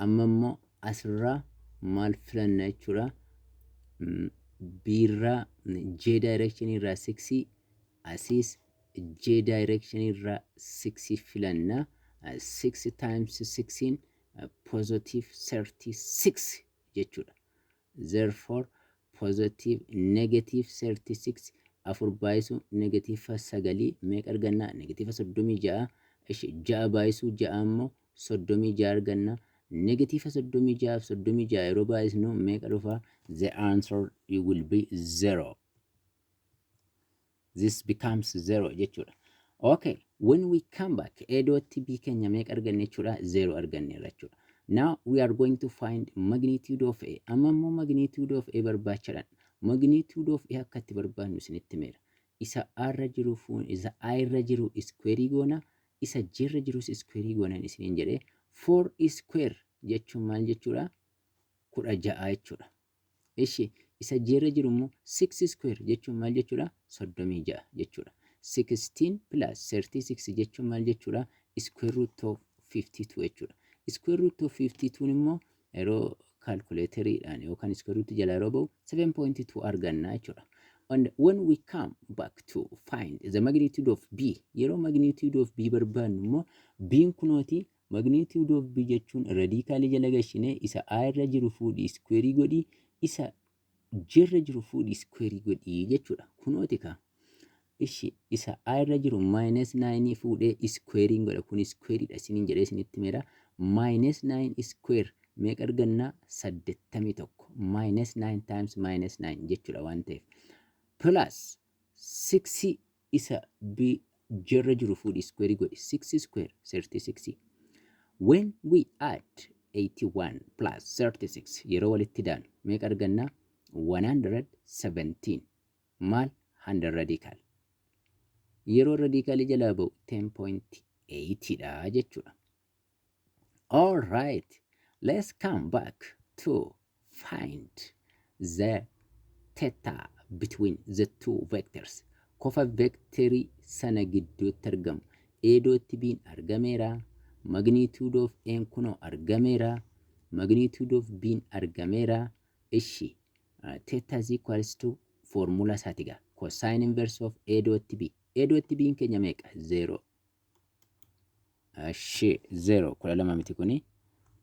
Amma immoo asirraa maal filanna jechuudha? B irraa, J direction irraa 6, asiis J direction irraa 6 filanna. 6 times 6 positive 36 jechuudha. Therefore, positive negative 36, 4 baay'isu negative 9 meeqa arganna? Negative 36. Ishi, 6 baay'isuu 6 immoo 36 arganna. Negative 36 fi 36 yeroo baay'isnu meeqa dhufa? The answer will be 0. This becomes 0 jechuudha. Okay, when we come back, A dot B keenya meeqa arganne jechuudha? 0 arganneerra jechuudha. Now we are going to find magnitude of A. Amma immoo magnitude of A barbaachaadhaan. Magnitude of A akka itti barbaadnu isinitti himeera. Isa A irra jiru fuun isa A irra jiru square goona, isa J irra jirus square goonan isiniin jedhee. 4 square jechuun maal jechuudha? 16 jechuudha. Ishi, isa J irra jiru immoo 6 square jechuun maal jechuudha? 36 jechuudha. 16 plus 36 jechuun maal jechuudha? Square root of 52 jechuudha. Square root of 52 immoo yeroo calculatoriidhaan yookaan square root jala yeroo ba'u 7.2 arganna jechuudha. And when we come back to find the magnitude of B, yeroo magnitude of B barbaannu immoo, B'n kunooti. Magnitude of B jechuun radicalii jala gashinee isa A irra jiru fuudhii square godhii, isa J irra jiru fuudhii square godhii jechuudha. Kunooti kaa. Ishi, isa A irra jiru minus 9 fuudhee squarein godha. Kun squareidha isiniin jedhee isinitti meera. Minus 9 square meeqa argannaa? 81. Minus 9 times minus 9 jechuudha waan ta'eef. Plus 6, isa B J irra jiru fuudhii square godhi. 6 square 36. When we add 81 plus 36, yeroo walitti daanu meeqa argannaa? 117. Maal? 100 radical. Yeroo radicalii jalaa ba'u 10.8 dha jechuudha. All right, let's come back to find the theta between the two vectors. Kofa vectorii sana gidduutti argamu. A dot B'n argameera. Magnitude of A kunoo argameera. Magnitude of B'n argameera. Ishi, theta is equals to formula isaati gaa. Cosine inverse of A dot B. A dot B'n keenya meeqa? 0. Ishi, 0, 12 miti, kuni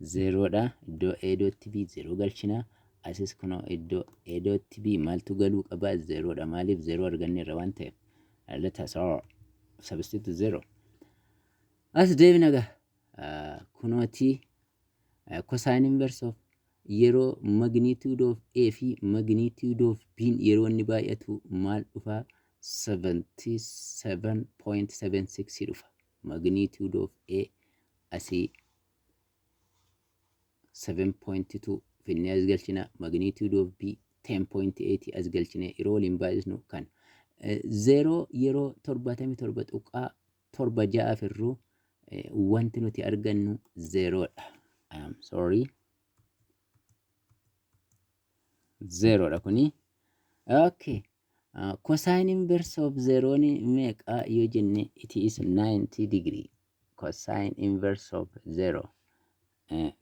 0dha. Iddoo A dot B 0 galchina. Asis kunoo iddoo A dot B maaltu galuu qaba? 0dha. Maaliif? 0 arganneerra waan ta'eef. Let us all substitute 0. As deebina gaa. Kunooti cosine inverse of, yeroo magnitude of A fi magnitude of B yeroo inni baay'atu maal dhufa? 77.76 dhufa. Magnitude of A asii 7.2 finnee as galchina. Magnitude of B 10.8 as galchine, yeroo waliin baay'isnu kan 0 yeroo 77.76 firruu wanti nuti argannu 0dha. I am sorry. 0dha kuni. Okay. Cosine inverse of 0 ni meeqa yoo jenne, it is 90 degree. Cosine inverse of 0.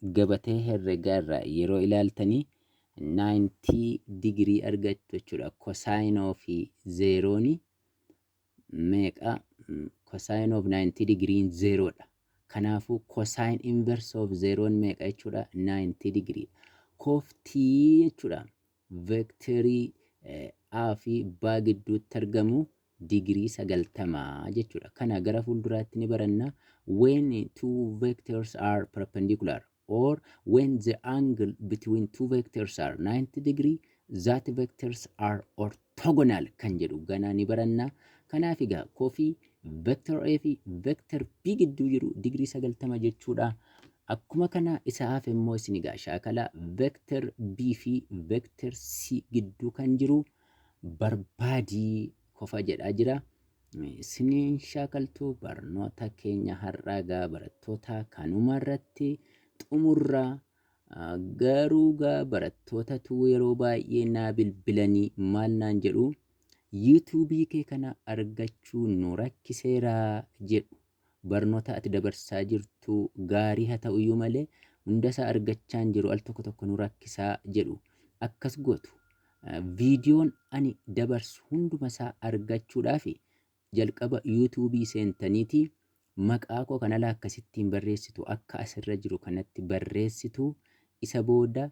Gabatee herregaa irraa yeroo ilaaltanii 90 degree argattu jechuudha. Cosine of 0 ni meeqa? Cosine of 90 degree 0 dha. Kanaafuu cosine inverse of 0 meeqa jechuudha? 90 degree. Koftii jechuudha. Vectorii A fi B gidduutti argamu digirii 90 jechuudha. Kana gara fuulduraatti ni baranna. When two vectors are perpendicular or when the angle between two vectors are 90 degree, that vectors are orthogonal kan jedhu ganaa ni baranna. Kanaaf egaa kofii vector A fi vector B gidduu jiru digirii 90 jechuudha. Akkuma kana isa hafe immoo isin egaa shaakala vector B fi vector C gidduu kan jiru barbaadii kofa jedhaa jira. Isiniin shaakaltuu. Barnoota keenya har'aa gaa barattoota kanuma irratti xumurraa. Garuu gaa barattootatu yeroo baay'ee naa bilbilanii maal naan jedhu, "YouTubeii kee kana argachuu nu rakkiseera" jedhu. Barnoota ati dabarsaa jirtu gaarii haa ta'uyyuu malee Hundasaa argachaan jiru, al tokko tokko nu rakkisaa jedhu. Akkas gootu. Viidiyoon ani dabarsu hundumasaa argachuudhaaf jalqaba YouTubeii seentaniiti maqaa koo kanala akkasittiin barreessitu, akka asirra jiru kanatti barreessitu. Isa booda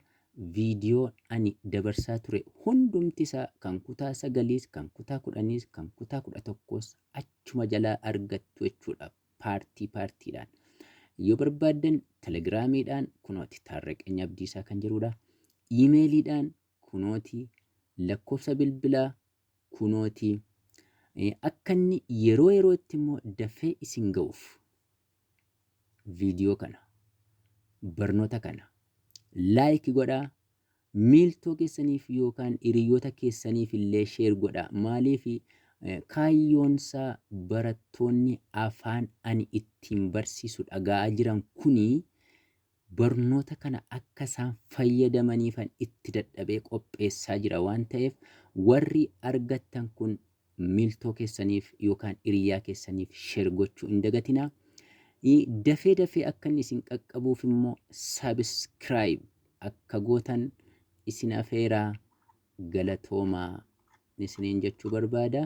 viidiyoo ani dabarsaa ture hundumti isaa, kan kutaa 9s, kan kutaa 10s, kan kutaa 11s achuma jalaa argattu jechuudha, paartii paartiidhaan. Yoo barbaaddan Telegramiidhaan kunooti Taarraqeenya Abdiisaa kan jedhudha. Iimeeliidhaan kunooti, lakkoofsa bilbilaa kunooti. Akka inni yeroo yerootti immoo dafee isin ga'uuf viidiyoo kana, barnoota kana like godhaa, miiltoo keessaniif yookaan hiriyoota keessaniif illee share godhaa. Maaliif? Kaayyoonsaa barattoonni afaan ani ittiin barsiisu dhaga'aa jiran kunii barnoota kana akka isaan fayyadamaniifan itti dadhabee qopheessaa jira waan ta'eef, warri argattan kun miiltoo keessaniif yookaan hiriyaa keessaniif share gochuu hin dagatinaa. Dafee dafee akka inni isin qaqqabuuf immoo subscribe akka gootan isin afeeraa, galatoomaa isiniin jechuu barbaada.